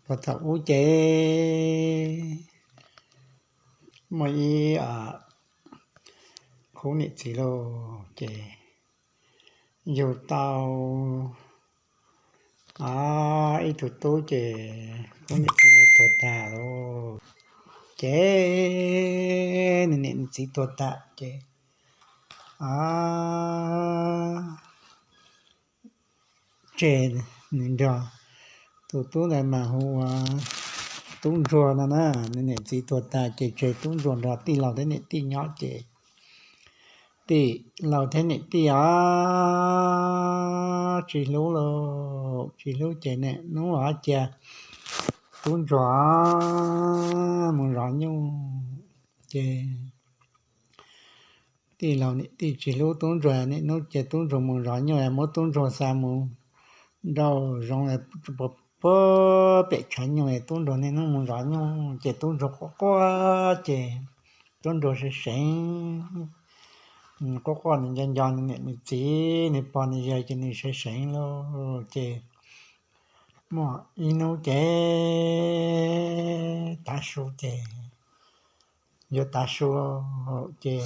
Puag thaum ub ces muaj ib khub niam txiv lauj, ces yug tau ib tug tub, ces khub niam txiv ntawd tuag tag lauj. Ces nws niam nws txiv tuag tag ces tseg nws nrog, tus tub ntawd mas hu ua Tub Ntsuag no na. Nws niam txiv tuag tag ces tseg Tub Ntsuag nrog tij laug thiab niam tij nyob ces tij laug thiab niam tij os tsis hlub lauj, tsis hlub ces niaj hnub cia Tub Ntsuag mus zov nyuj ces tij laug niam tij tsis hlub Tub Ntsuag, niaj hnub cia Tub Ntsuag mus zov nyuj, muab Tub Ntsuag xa mus nraum zoov puag pem tshav nyuj, Tub Ntsuag niaj hnub mus zov nyuj ces Tub Ntsuag quaj quaj ces Tub Ntsuag seev seev, quaj quaj nws nco nco nws niam nws txiv, nws pog nws yawg ces nws seev seev lauj. Ces muaj ib hnub ces tav su ces yuav tav su ces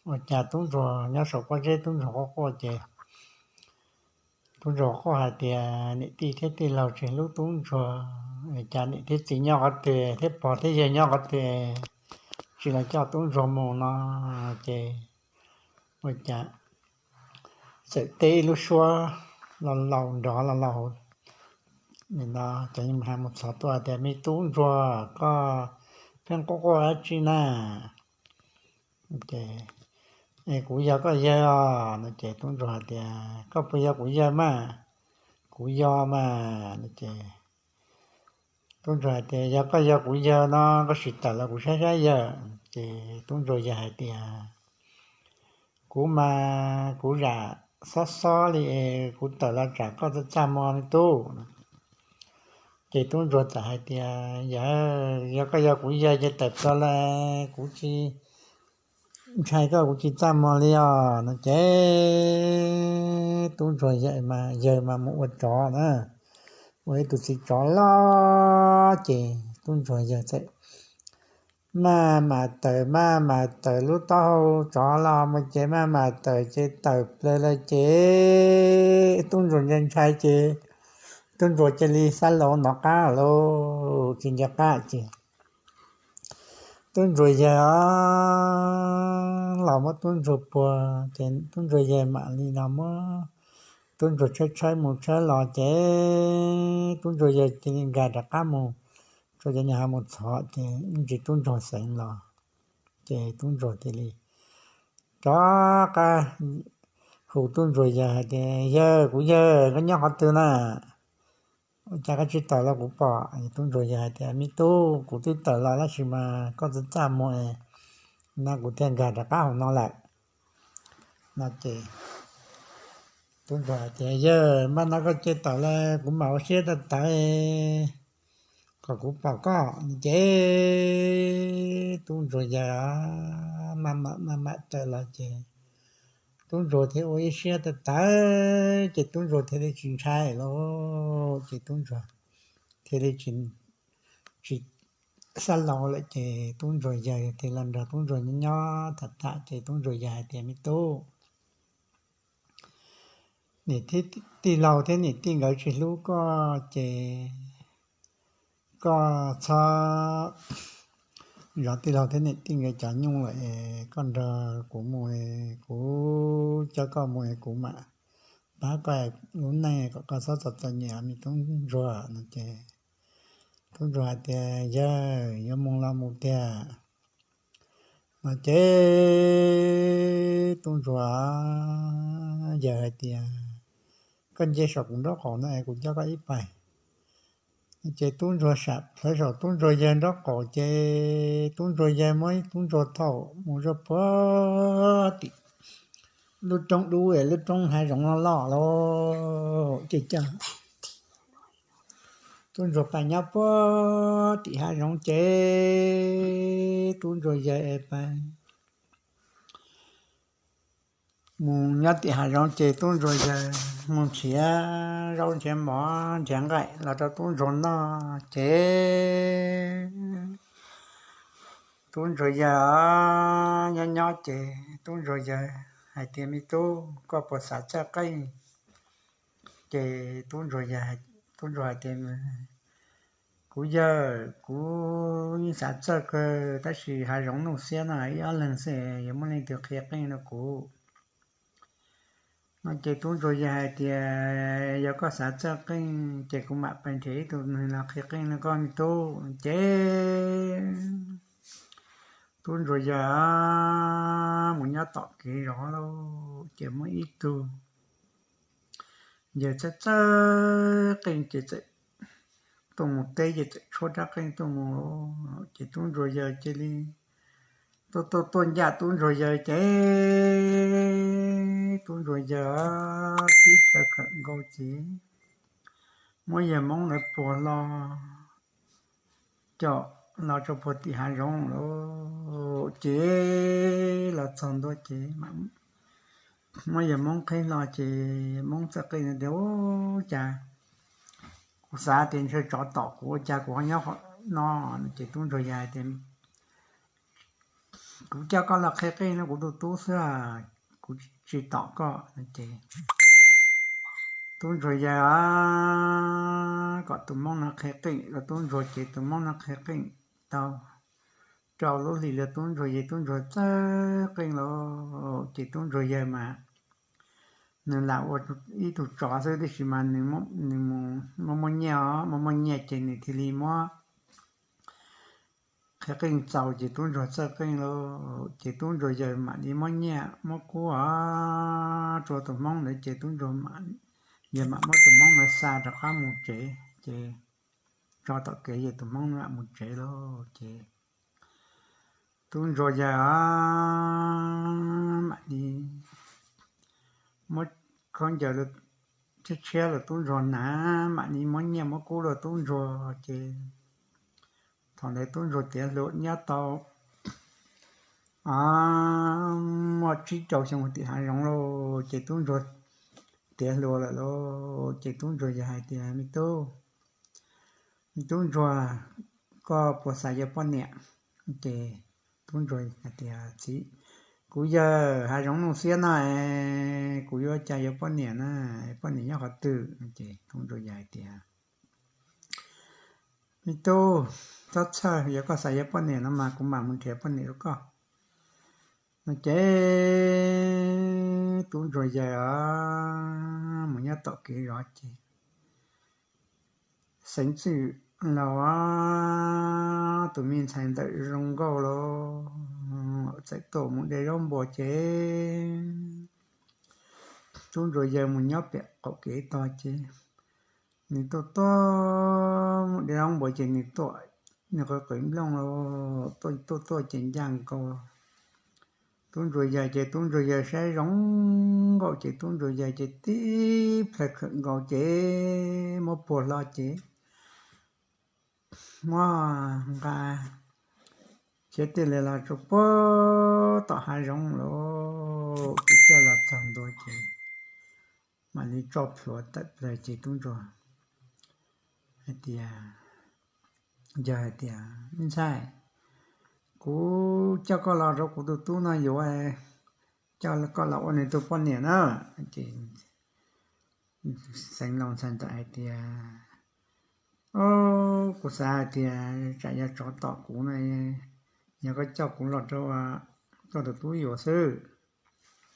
ua cas Tub Ntsuag nyob saum pob zeb, Tub Ntsuag quaj quaj ces Tub Ntsuag quaj hais tias niam tij thiab tij laug tsis hlub Tub Ntsuag, cas niam thiab txiv nyob qhov twg thiab pog thiab yawg nyob qhov twg tsis los coj Tub Ntsuag mus no ces ua cas txawm teb ib lub suab laus laus nrov laus laus, cov mus txhov tuaj tias, Me Tub Ntsuag, koj pheej quaj quaj dab tsi na? Kuv yog koj yawg os no ces Tub Ntsuag hais tias, Koj puas yog kuv yawg mas? Kuv yog mas no ces Tub Ntsuag hais tias, Yog koj yog kuv yawg no koj sim tawm los kuv saib saib yawg. Ces Tub Ntsuag yawg hais tias, Kuv mas kuv zam xob xob li es kuv tawm los tsam koj txaj txaj muag me tub. Ces Tub Ntsuag txawm hais tias, Yawg, yog koj yog kuv yawg ces tawm plaws los kuv tsis ntshai koj, kuv tsis txaj muag li os no ces Tub Ntsuag yawg mas mus ua tsov na, ua ib tug txiv tsov loj ces Tub Ntsuag yawg txawm maj mam tawm, maj mam tawm lub taub hau tsov los mus ces maj mam tawm ces tawm plaws lawm ces Tub Ntsuag ntshai ntshai ces Tub Ntsuag cia li xab laus nov qab lauj, tsis nco qab ces Tub Ntsuag yawg los muab Tub Ntsuag puag ces Tub Ntsuag yawg mam li los muab Tub Ntsuag tshawb tshawb mus tshawb los ces Tub Ntsuag yawg cia li nkag rov qab mus rau cov niag hav mus txhov ces ib ntsis Tub Ntsuag xeev los ces Tub Ntsuag thiaj li rov qab hu Tub Ntsuag yawg hais tias, Yawg, kuv yawg, koj nyob qhov twg na? Ua cas koj tsis tawm los kuv pom? Tub Ntsuag yawg hais tias, Me tub, kuv twb tawm los tab sis mas koj txaj txaj muag no kuv thiaj nkag rov qab hauv no lawm no ces Tub Ntsuag hais tias, Yawg, npaj no koj cia tawm los kuv mam ua siab tawv tawv kom kuv pom koj no ces Tub Ntsuag yawg maj mam maj mam tawm los ces Tub Ntsuag thiaj ua ib siab tawv tawv ces Tub Ntsuag thiaj li tsis ntshai lauj, ces Tub Ntsuag thiaj li tsis, tsis xab laus lawm ces Tub Ntsuag yawg thiaj los nrog Tub Ntsuag nyob nyob tham tham ces Tub Ntsuag yawg hais tias, Me tub, niam tij laug thiab niam tij nkawd tsis hlub koj ces koj txhob zov tij laug thiab niam tij nkawd cov nyuj lawm es koj nrog kuv mus, kuv coj koj mus es kuv mam pab koj lub neej kom koj txhob txom txom nyem, me tub Ntsuag no ces Tub Ntsuag hais tias, Yawg, yuav mus los mus tiag no ces Tub Ntsuag yawg hais tias, Koj nce saum kuv nraub qaum no es kuv coj koj ib pais. Ces Tub Ntsuag sam plhawv saum Tub Ntsuag yawg nraub qaum ces Tub Ntsuag yawg muab Tub Ntsuag thaum mus rau puag tim lub roob dub es lub roob hav zoov loj loj lauj, ces coj Tub Ntsuag pais nyob puag tim hav zoov ces Tub Ntsuag yawg es pais mus nyob tim hav zoov ces Tub Ntsuag yawg mus nrhiav zaub nrhiav mov nrhiav nqaij los rau tub ntsuag noj ces tub ntsuag yawg nyob nyob ces tub ntsuag yawg hais tias, Me tub, koj puas xav txawj qeej? Ces tub ntsuag yawg, tub ntsuag hais tias, Kuv yawg, kuv yeej xav txawj kawg tab sis hav zoov nuj xiab no ib ob leeg xwb yuav muaj leej twg qhia qeej rau kuv? No ces tub ntsuag yawg hais tias, Yog koj xav txawj qeej ces kuv mam pais nrhiav ib tug neeg los qhia qeej rau koj, me tub. Ces tub ntsuag yawg mus nyob tom kev zov lauj, ces muaj ib tug yawg txawj txawj qeej ces txawm tuaj mus teb ces txawm tshuab rab qeej tuaj mus, ces tub ntsuag yawg cia li tuaj tuaj tuaj ncaj tub ntsuag yawg ces tub ntsuag yawg tib plhaw khawm nkaus ces muab yawg Hmoob ntawd puag hlo, coj los rau puag tim hav zoov lawm ces los txog ntua ces muab yawg Hmoob qheb hlo ces Hmoob txawj qeej tias, Ua cas kuv xav tias ntshe tsov tom kuv, ua cas kuv ho nyob qhov no? Ces tub ntsuag yawg hais tias, Kuv coj koj los qhia qeej rau kuv tus tub xwb, kuv tsis tom koj. Ces tub ntsuag yawg kom tus Hmoob no qhia qeej rau tub ntsuag ces tus Hmoob no qhia qeej tau rau lub hlis rau tub ntsuag ces tub ntsuag txawj qeej lawm ces tub ntsuag yawg mas nws lam ua ib tug tsov xwb tiam sis mas nws muaj muaj nyiaj os, muaj muaj nyiaj ces nws thiaj li muab qhia qeej txaus ces tub ntsuag txawj qeej lawm ces tub ntsuag yawg mam li muab nyiaj muab kub os rau tus Hmoob ntawd ces tub ntsuag, yawg mam muab tus Hmoob ntawd xa rov qab mus tsev ces tso tom kev ces tus Hmoob mam mus tsev lawm ces tub ntsuag yawg mam li muab khaub ncaws tshiab tshiab rau tub ntsuag hnav, mam li muab nyiaj muab kub rau tub ntsuag ces thaum ntawd tub ntsuag tiav hluas nyob tau muaj tsib rau xyoo tim hav zoov lawm ces tub ntsuag tiav hluas lawm lauj ces tub ntsuag yawg hais tias, Me tub, me tub ntsuag, koj puas xav yuav poj niam? Ces tub ntsuag hais tias, Txiv, kuv yawg, hav zoov nuj xiab no es kuv yuav cas yuav poj niam na, poj niam nyob qhov twg? Ces tub ntsuag yawg hais tias, Me tub, txhob txhawj, yog koj xav yuav poj niam no mas kuv mam mus nrhiav poj niam rau koj. No ces tub ntsuag yawg mus nyob tom kev zov ces xeev txwj laus tus me ntxhais ntawm zoo nkauj los txawm tuaj mus de zaub npua ces tub ntsuag yawg mus nyob pem qaum kev tog ces nws tuaj tuaj mus de zaub npua ces nws tuaj, nws qw qw nplooj los tuaj tuaj tuaj ces ncaj nkaus tub ntsuag yawg ces tub ntsuag yawg saib zoo nkauj ces tub ntsuag yawg ces tib plhaw khawm nkaus ces muab puag hlo ces muab nqa khiav tij li los tsuas puag tom hav zoov lawm ces coj los txog ntua ces mam li tso plhuav tawm plaws ces tub ntsuag hais tias, yawg hais tias, Me ntxhais, kuv coj koj los rau kuv tus tub no yuav, coj koj los ua nws tus poj niam na. Ces xeev laus ntxhais ntawd hais tias, Au, kuv xav hais tias tsam yog tsov tom kuv no, yog koj coj kuv los rau koj tus tub yuav xwb,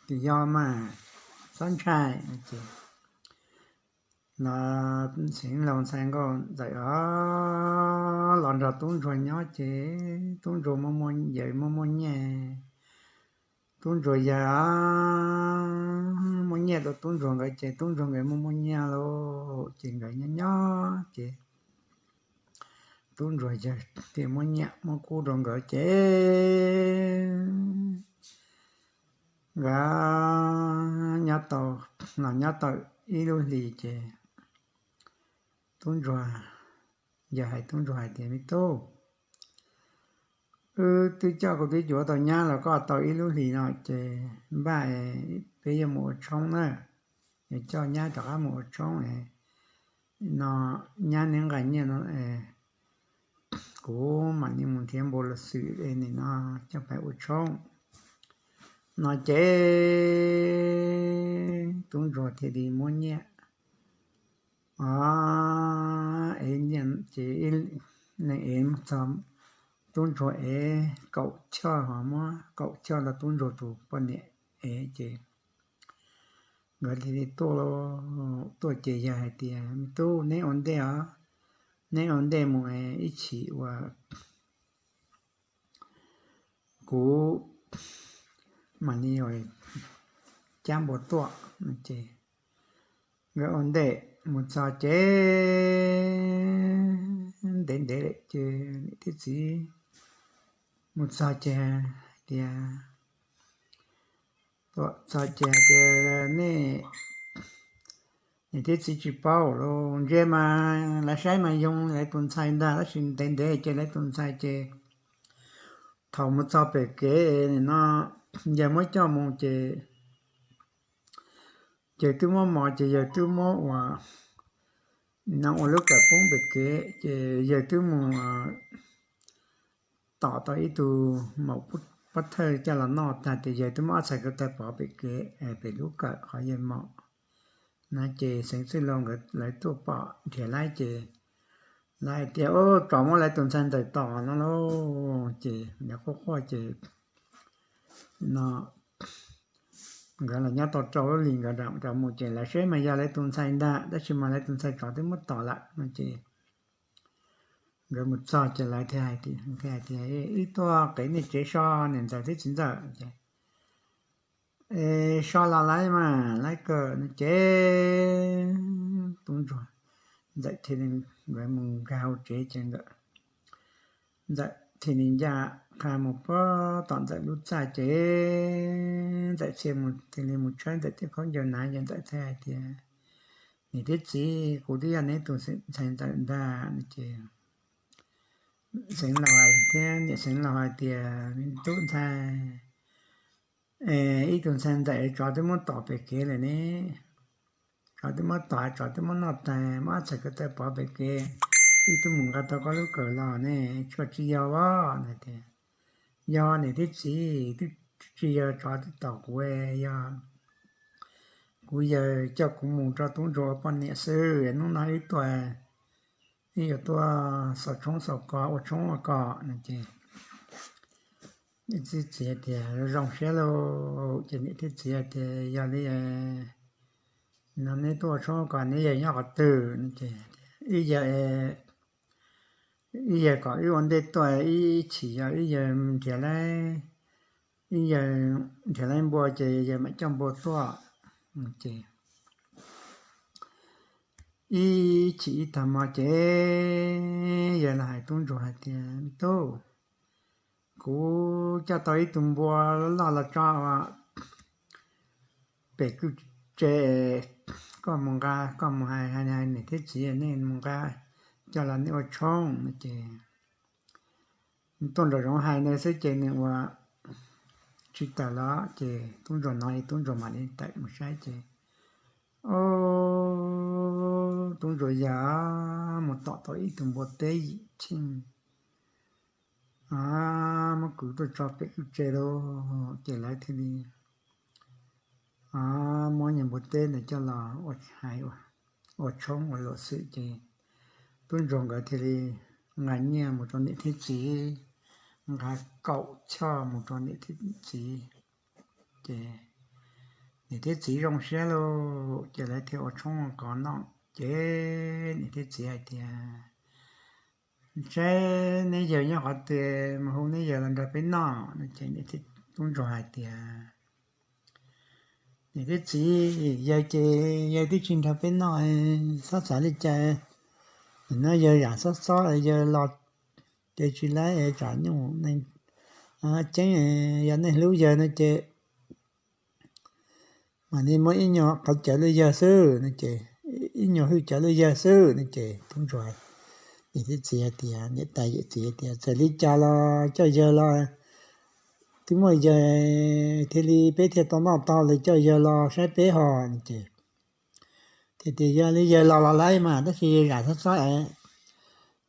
tsis yog mas, txhob ntshai. Ces no xeev laus ntxhais nkauj ntxawm os los nrog tub ntsuag nyob ces tub ntsuag muaj muaj, yawg muaj muaj nyiaj, tub ntsuag yawg muaj nyiaj rau tub ntsuag nkawd ces tub ntsuag nkawd muaj muaj nyiaj lawm ces nkawd nyob nyob ces tub ntsuag yawg thiaj muab nyiaj muab kub rau nkawd ces nkawd nyob tau, los nyob tau ib lub hlis ces tub ntsuag, yawg hais tub ntsuag hais tias, Me tub, wb twb coj kuv twb cuav tau nyab los koj tau ib lub hlis no ces npaj peb yuav mus ua tshoob na. yuav coj nyab rov qab mus ua tshoob no, nyab neb nqa nyiaj no, kuv mam li mus nrhiav npua los xwm nim no coj pais ua tshoob no ces tub ntsuag thiaj li muab nyiaj, o, ev nyiaj ces neeg ev txog tub ntsuag ev kaum choj, ho muab kaum choj rau tub ntsuag tus poj niam ev ces nkawd thiaj li tuaj, tuaj ces yawg hais tias, Me tub, neb ua ntej os, neb ua ntej mus ib chim uas kuv mam li cab npua tuaj no ces nkawd ua ntej mus txog ces ntev ntev lawm ces niam thiab txiv mus txog ces hais tias, tuaj txog ces hais tias, Nej, niam thiab txiv tsis paub los ntsia mas lawv saib mas zoo lawv tus ntxhais ntag, tab sis ntev ntev ces lawv tus ntxhais ces thaum mus txog pem kev nim no yawg muab coj mus ces yawg twb muab mos ces yawg twb muab ua, no ua lub kawm poob pem kev ces yawg twb mus tom tau ib tug maum pob thawj coj los noj tag ces yawg twb muab ob txhais ko taw pov pem kev, pem lub kawm qhov yawg mos no ces Xeev Txwj Laug nkawd lawv tuaj pom nrhiav laib ces lawv hais tias, Ub, tsov muab lawv tus ntxhais ntxawm tom no lauj. Ces lawv quaj quaj ces no nkawd los nyob tau rau lub hlis nkawd rov mus ces lawv saib mas yog lawv tus ntxhais ntag, tab sis mas lawv tus ntxhais tsov twb muab tom lawm no ces nkawd mus txog ces lawv thiaj hais tias, Wb tuaj qiv nej tsev so, niam ntxawm thiab txiv ntxawm. Ces, So los lawv mas lawv kawm no ces tub ntsuag ntxawm thiaj li, nkawd mus nkag hauv tsev ces ntxawm thiaj li ncaj qha mus puag tom ntxawm lub txaj ces ntxawm thiaj li mus tshawb ntxawm tej khaub ncaws hnav ces ntxawm thiaj hais tias, Niam thiab txiv, kuv twb yog neb tus ntxhais ntxawm ntag no ces Xeev Laus thiab niam Xeev Laus hais tias, Me tub ntxhais, ib tug ntxhais ntxawm tsov twb muab tom pem kev lawm ne. Tsov twb muab tom, tsov twb muab noj tas, muab ob txhais ko taw pov pem kev, wb twb mus nqa tau koj lub kawm los ne, tshuaj tsis yog os no tias, Yog niam thiab txiv, twb tsis yog tsov twb tom kuv, yog kuv yawg coj kuv mus rau tub ntsuag ua poj niam xwb, hnub no wb tuaj, wb yuav tuaj xaus tshoob xaus kos ua tshoob ua kos no ces niam thiab txiv tias, Zoo siab lauj. Ces niam thiab txiv tias, Yog li no neb tuaj ua tshoob ua kos neb yawg nyob qhov twg no ces, Wb yawg, wb yawg kom wb ua ntej tuaj ib chim yog wb yawg nrhiav laib, wb yawg nrhiav laib npua ces yawg mam coj npua tuaj no ces ib chim ib tag hmo ces yawg los hais tub ntsuag hais tias, Me tub, kuv coj tau ib tug npua loj los tso pem kwj tse, koj mus nqa, koj mus hais, hais niam thiab txiv nej mus nqa coj los nej ua tshoob no ces tuaj nraum zoov hais ntawd xwb ces nws ua tsis tawm los ces tub ntsuag hnov li tub ntsuag mam li tawm mus saib ces, o, tub ntsuag yawg mus tom tau ib tug npua teb yim tsheej, muab kwv tuaj tso pem kwj tse lauj. Ces lawv thiaj li muab niag npua teb ntawd coj los ua tshoob ua luam xwm ces tub ntsuag nkawd thiaj li nqa nyiaj mus rau niam thiab txiv, nqa kaum choj mus rau niam thiab txiv. Ces niam thiab txiv zoo siab lauj, ces lawv thiaj ua tshoob ua kos noj. Ces niam thiab txiv hais tias, Seb neb yawg nyob qhov twg, mus hu neb yawg los nrog peb noj no. Ces niam thiab tub ntsuag hais tias, Niam thiab txiv, yawg ces yawg twb tsis nrog peb noj, xob xav li cas, nim no yawg zam xob xob yawg los ces tsis laib tsam nyuj neeg ceeb, yog nej hlub yawg no ces mam li muab ib nyuag qhov cawv li yawg xwb no ces, ib nyuag hwj cawv li yawg xwb no ces tub ntsuag, niam thiab txiv hais tias, niam tais yawm txiv hais tias, Txawm li cas los coj yawg los, twb muaj yawg thiaj li peb thiaj tau noj tau li, coj yawg los saib peb ho no ces Thiaj tias, Yog li yawg los los lawm mas, tab sis yawg zam xob xob es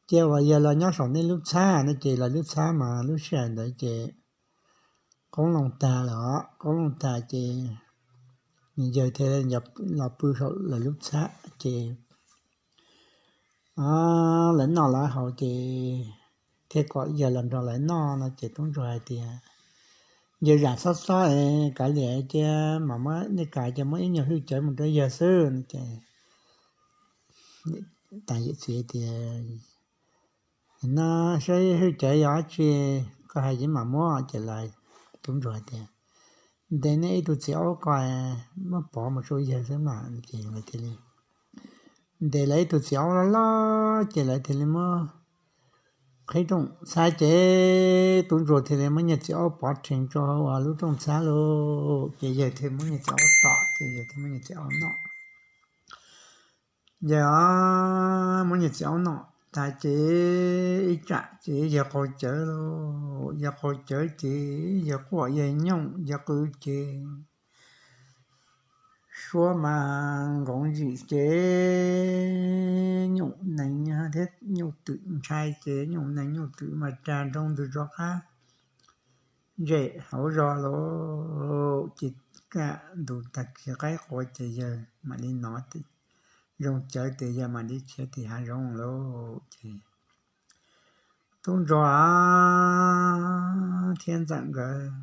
cia uas yawg los nyob saum nej lub txhab no. Ces lawv lub txhab mas lub sij hawm ntawd ces qoob loo tag lawm os, qoob loo tag ces nws yawg thiaj los pw saum lawv lub txhab ces lawv noj lawv haus ces thiaj kom yawg los nrog lawv noj no. Ces tub ntsuag hais tias, Yawg zam xob xob es kav liam cia, mam muab nej kav cia, muab ib nyuag hwj cawv mus rau yawg xwb no. Ces tais yawm txiv tias, No saib hwj cawv yog dab tsi, koj hais ces mam muab. Ces lawv, tub ntsuag hais tias, Ntes nej ib tug txiv aub ko, muab pov mus rau yawg xwb mas. Ces lawv thiaj li ntes lawv ib tug txiv aub loj loj ces lawv thiaj li muab qhib rooj txhab ces tub ntsuag thiaj li muab niag txiv aub pov rhees rau hauv lub rooj txhab lauj. Ces yawg thiaj muab niag txiv aub tom ces yawg thiaj muab niag txiv aub noj. Yawg muab niag txiv aub noj tag ces ib tsam ces yawg qaug cawv lauj, yawg qaug cawv ces yawg quaj yawg nyooj yawg qw ces suab mas nkoov ntsim ces nyuj nees thiab nyuj twm ntshai ces nyuj nees nyuj twm mas rag nroo ntws rov qab ntses hauv zos lauj. Ces kaj ntug tag kis qaib qua ces yawg mam li hnov zoo cawv tias yawg mam li khiav tim hav zoov lauj. Ces tub ntsuag thiab ntxawm nkawd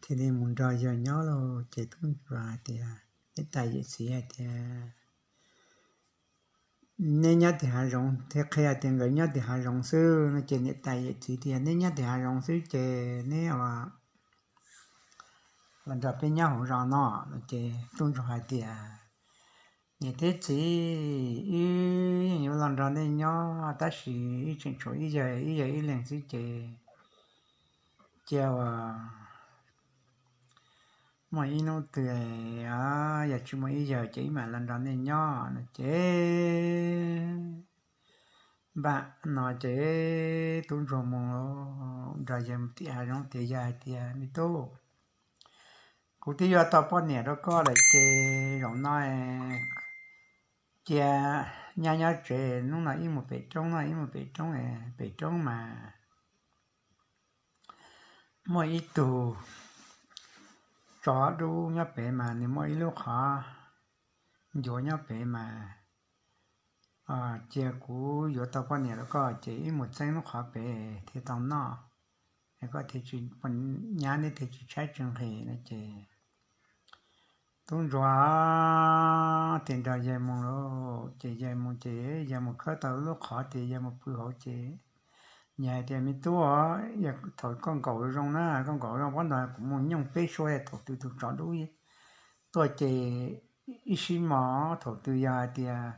thiaj li mus nrog yawg nyob lauj. Ces tub ntsuag hais tias, niam tais yawm txiv hais tias, Neb nyob tim hav zoov, thiaj qhia tias nkawd nyob tim hav zoov xwb no. Ces niam tais yawm txiv tias, Neb nyob tim hav zoov xwb ces neb los nrog peb nyob hauv zos no no. Ces tub ntsuag hais tias, Niam thiab txiv, wb yeej yuav los nrog nej nyob tab sis wb tseem tshuav ib yawg, ib yawg ib leeg xwb ces cia uas muaj ib hnub twg yog tsis muaj ib yawg ces wb mam los nrog nej nyob no. Ces npaj no ces tub ntsuag mus nrog yawg mus tim hav zoov tias, Yawg hais tias, Me tub, kuv twb yuav tau poj niam rau koj lawm ces zaum no cia nyab nyob tsev, hnub no ib mus pem roob, no ib mus pem roob, pem roob mas muaj ib tug tsov dub nyob pem mas nws muaj ib lub qhov ncuav nyob pem mas cia kuv yuav tau poj niam rau koj ces wb mus txeeb lub qhov pem thiaj tau noj, es koj thiaj tsis, nyab neb thiaj tsis tshaib tsis nqhis no. Ces tub ntsuag thiaj nrog yawg mus lauj. Ces yawg mus ces yawg mus khawb tau lub qhov tias yawg mus pw hauv ces yawg hais tias, Me tub, thaum koj nkaum zoo na, koj nkaum zoo pob ntag kuv mus nyooj peb suab, thaum twg tus tsov dub tuaj ces ib sib mos, thaum twg yog hais tias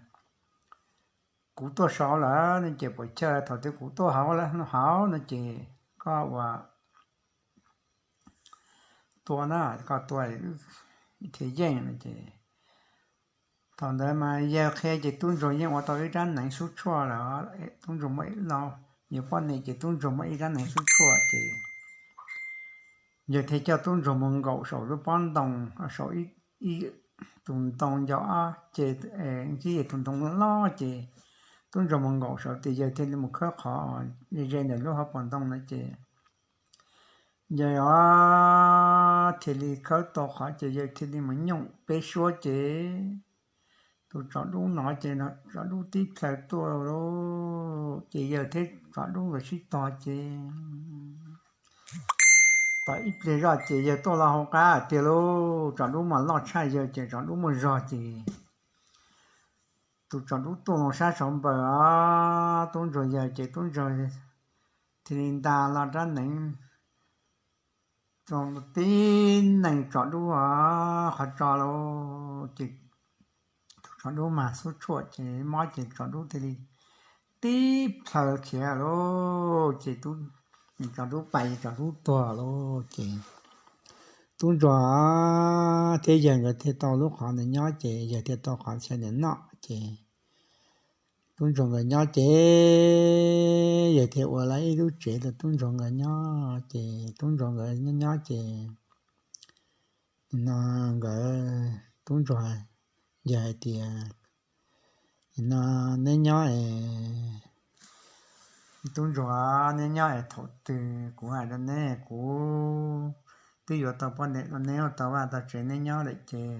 kuv tuaj saud lawm no ces puas chawj, thaum twg kuv tuaj hauv lawm, hauv no ces koj ua tua na, koj tua thiaj yeej no. Ces thaum ntawd mas yawg qhia ces tub ntsuag yeej ua tau ib rab hneev xub tshuaj lawm, tub ntsuag muaj, yuav poj niam ces tub ntsuag muaj ib rab hneev xub tshuaj ces yawg thiaj coj tub ntsuag mus nkaum saum lub pob ntoo, saum ib tus ntoo ncau ob ce, ib tus ntoo loj ces tub ntsuag mus nkaum saud ces yawg thiaj li mus khawb qhov ze ze ntawm lub hauv paus ntoo na ces yawg thiaj li khawb tau qhov ces yawg thiaj li mus nyooj peb suab ces tus tsov dub no ces tsov dub tib plhaw tuaj lauj. Ces yawg thiab tsov dub nkawd sib tog ces tau ib pliag zoj ces yawg tuaj los hauv qab tiag lauj. Tsov dub mas loj tshaj yawg ces tsov dub muaj zog ces tus tsov dub tuaj los sab saud npaws os, tub ntsuag yawg ces tub ntsuag thiaj li nta los rab hneev tib neeg tsov dub qhov tso lauj. Ces tus tsov dub mas xub tshuaj ces mob ces tsov dub thiaj li tib plhaw khiav lauj. Ces tsov dub pais, tsov dub tuag lauj. Ces tub ntsuag thiab yawg nkawd thiaj tau lub qhov ntawd nyob ces yawg thiaj tau qhov chaw ntawd noj ces tub ntsuag nkawd nyob ces yawg thiaj ua lawv ib lub tsev rau tub ntsuag nkawd nyob ces tub ntsuag nkawd nyob nyob ces no nkawd Tub ntsuag, yawg hais tias, no neb nyob es, tub ntsuag, neb nyob es thaum twg kuv hais rau neb, kuv twb yuav tau poj niam rau neb ua tau vaj tau tsev, neb nyob lawm ces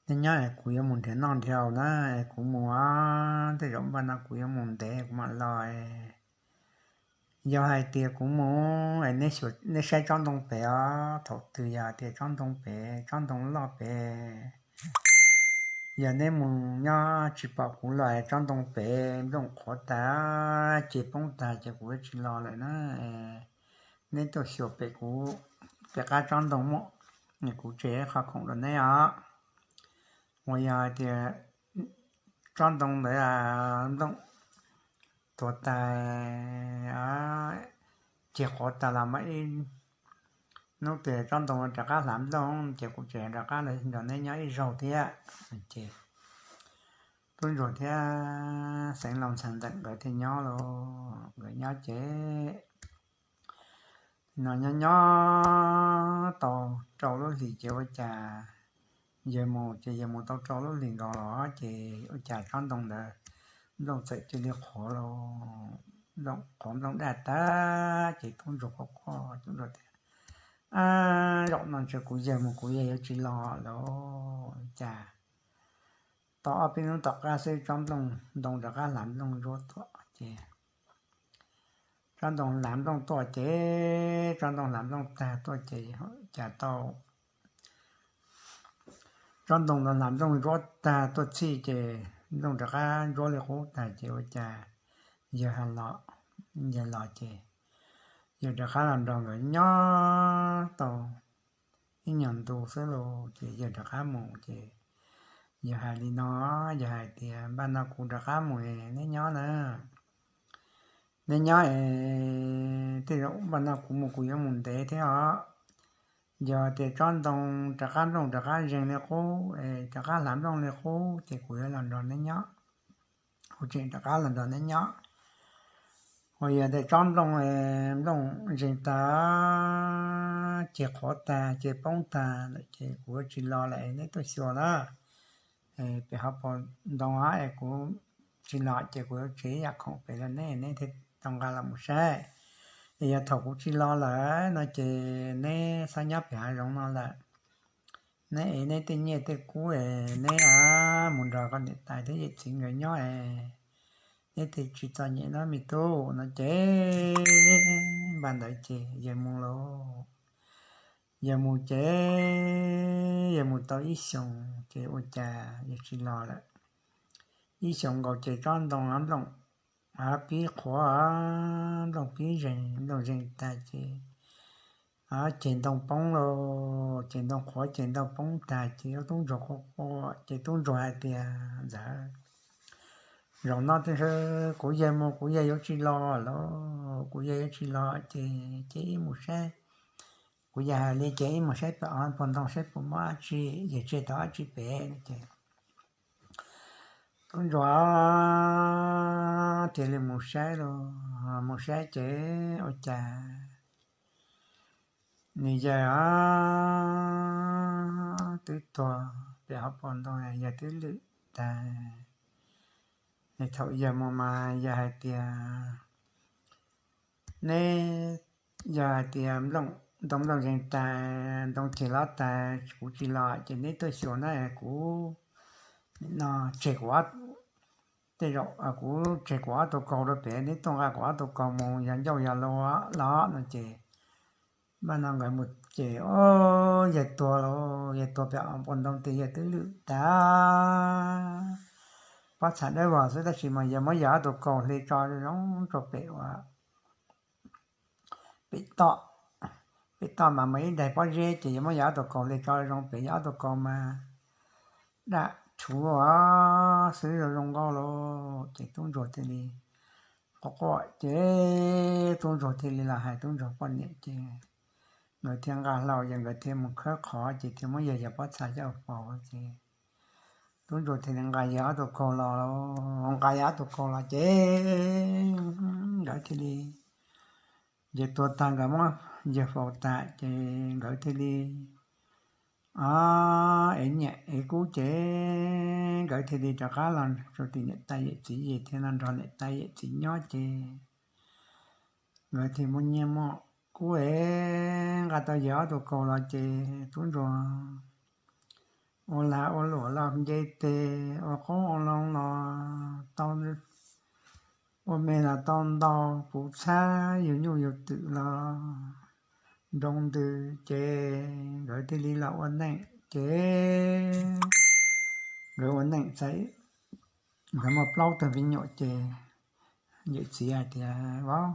neb nyob es kuv yuav mus nrhiav noj nrhiav haus na, es kuv mus os, tej zaum npaj no kuv yuav mus ntev kuv mam los. Yog hais tias kuv mus es neb saib tsob ntoo pem os, thaum twg yog hais tias tsob ntoo pem, tsob ntoo loj pem, yog neb mus nyob tsis pom kuv los es tsob ntoo pem nplooj qhuav tag, ceg poob tag ces kuv yuav tsis los lawm na. Neb tuaj xyuas pem kuv, pem qab tsob ntoo muaj, kuv tseg qhov khoom rau neb os. Uas yog hais tias tsob ntoo ntawd nplooj tuag tag, ceg qhuav tag los mas ib hnub twg tsob ntoo rov qab hlav nplooj ces kuv tseem rov qab los nrog neb nyob ib zaug thiab. Ces tub ntsuag thiab xeev laus ntxhais ntxawm nkawd thiaj nyob lauj, nkawd nyob ces no nyob nyob tau rau lub hlis ces ua cas yawg mus ces yawg mus tau rau lub hlis nkaus los ces ua cas tsob ntoo ntawd nplooj txawm cia li qhuav lauj, nplooj qhuav nplooj daj tag ces tub ntsuag quaj quaj, tub ntsuag tias, Ab, zaum no ntshe kuv yawg mus kuv yawg yuav tsis los lawm, cas tau ob peb hnub tom qab xwb tsob ntoo rov qab hlav nplooj ntsuab tuaj ces tsob ntoo hlav nplooj tuaj ces tsob ntoo hlav nplooj tag tuaj ces cas tau tsob ntoo ntawd hlav nplooj ntsuab tag tuaj txhij ces nplooj rov qab ntsuab li qub tag ces ua cas yawg hais los, yawg los ces yawg rov qab los nrog nkawd nyob tau ib nyuag ntu xwb lauj ces yawg rov qab mus ces yawg hais li no, yawg hais tias, Npaj no kuv rov qab mus es neb nyob na, neb nyob es tej zaum npaj no kuv mus kuv yuav mus ntev thiab os. Yog tias tsob ntoo rov qab nplooj rov qab zeeg li qub es rov qab hlav nplooj li qub ces kuv yuav los nrog neb nyob, kuv tseem rov qab los nrog neb nyob. Uas yog tias tsob nplooj, nplooj zeeg tag, ceg qhuav tag, ceg poob tag lawm ces kuv yuav tsis los lawm, neb tuaj xyuas na. Pem hauv paus ntoo es kuv tsis los ces kuv yuav tseg ib yam khoom pem rau neb, neb thiaj tau nqa los mus saib. Es yog thaum kuv tsis los lawm no ces neb txhob nyob pem hav zoov no lawm. Neb ev neb tej nyiaj tej kub es neb mus nrog koj niam tais thiab yawm txiv nkawd nyob es neb thiaj tsis txom nyem no me tub no ces npaj ntawd ces yawg mus lauj. Yawg mus ces yawg mus tau ib xyoos ces ua cas yawg tsis los lawm. Ib xyoos nkaus ces tsob ntoo nplooj pib qhuav, nplooj pib zeeg, nplooj zeeg tag ces ceg ntoo poob lauj, ceg ntoo qhuav ceg ntoo poob tag ces tub ntsuag quaj quaj ces tub ntsuag hais tias, Ntxawm, zaum no kuv yawg mus kuv yawg yuav tsis los lauj, kuv yawg yuav tsis los ces cia ib mus saib, kuv yawg hais li ces ib mus saib pem hauv paus ntoo saib puas muaj dab tsi, yawg tseg tau dab tsi pem no ces tub ntsuag thiaj li mus saib lauj, mus saib ces ua cas nws yawg twb tuag pem hauv paus ntoo, yawg twb lwm tag. Es thaum yawg mus mas yawg hais tias, Neb, yawg hais tias, Ntoo nplooj zeeg tag, ntoo ceg lob tag, kuv tsis los ces neb tuaj xyuas na, kuv no tseg kuv, tej zaum kuv tseg kuv ob tug kaus rau pem, neb tuaj nqa kuv ob tug kaus mus yog ncauj yog lus los no ces npaj no nkawd mus ces, o, yawg tuag lauj, yawg tuag pem hauv paus ntoo ces yawg twb lwm tag. Pob txha dawb vog xwb tab sis mas yawg muab yawg ob tug kaus hle tso zoo rau pem ua pem toj, pem toj mas muaj ib daim pob zeb ces yawg muab yawg ob tug kaus hle tso zoo pem, yawg ob tug kaus mas daj rhuv xwb zoo zoo nkauj lauj. Ces tub ntsuag thiaj li quaj quaj ces tub ntsuag thiaj li los hais tub ntsuag poj niam ces nkawd thiaj nqa hlau ces nkawd thiaj mus khawb qhov ces thiaj muab yawg yawg pob txha coj faus ces tub ntsuag thiaj li nqa yawg ob tug kaus los, nqa yawg ob tug kaus los ces nkawd thiaj li, yawg tuag tag nkawd muab yawg faus tas ces nkawd thiaj li ev nyiaj ev kub ces nkawd thiaj li rov qab los rau tim niam tais yawm txiv ces thiaj no nrog niam tais yawm txiv nyob ces nkawd thiaj muaj nyiaj muaj kub es nqa tau yog ob tug kaus los ces tub ntsuag ua lag ua luam los nce tes ua qoob ua loo los tau, ua me los tau ntau, puv txhab yug nyuj yug twm los nroo ntws ces nkawd thiaj li los ua neej ces nkawd ua neej txais, nkawd muaj plaub tug me nyuam ces yawm txiv hais tias, Vauv,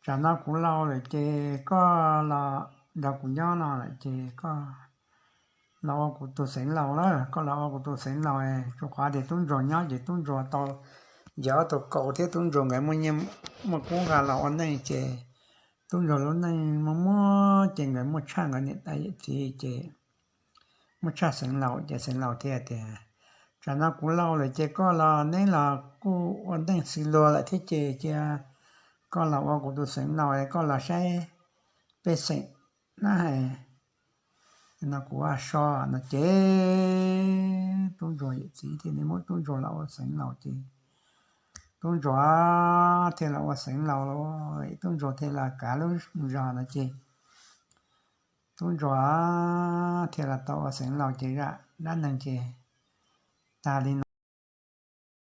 tsam no kuv laus lawm ces koj los nrog kuv nyob no lawm ces koj los ua kuv tus xeev laus lawm, koj los ua kuv tus xeev laus. Tsuas qhov tias tub ntsuag nyob ces tub ntsuag tau yog ob tug kaus thiab tub ntsuag nkawd muaj nyiaj muaj kub nqa los ua neej ces tub ntsuag lub neej muaj muaj ces nkawd muaj tshaj nkawd niam tais yawm txiv ces muaj tshaj xeev laus ces xeev laus thiaj tias, Tsam no kuv laus lawm ces koj los neb los kuj ua neej xws luag lawm thiab ces cia koj los ua kuv tus xeev laus, koj los saib pej xeem na, no kuv so no ces tub ntsuag yawm txiv thiaj li muab tub ntsuag los ua xeev laus ces tub ntsuag thiaj los ua xeev laus, tub ntsuag thiaj los kav lub zos no ces tub ntsuag thiaj los tau ua xeev laus ces zaj dab neeg ces tag li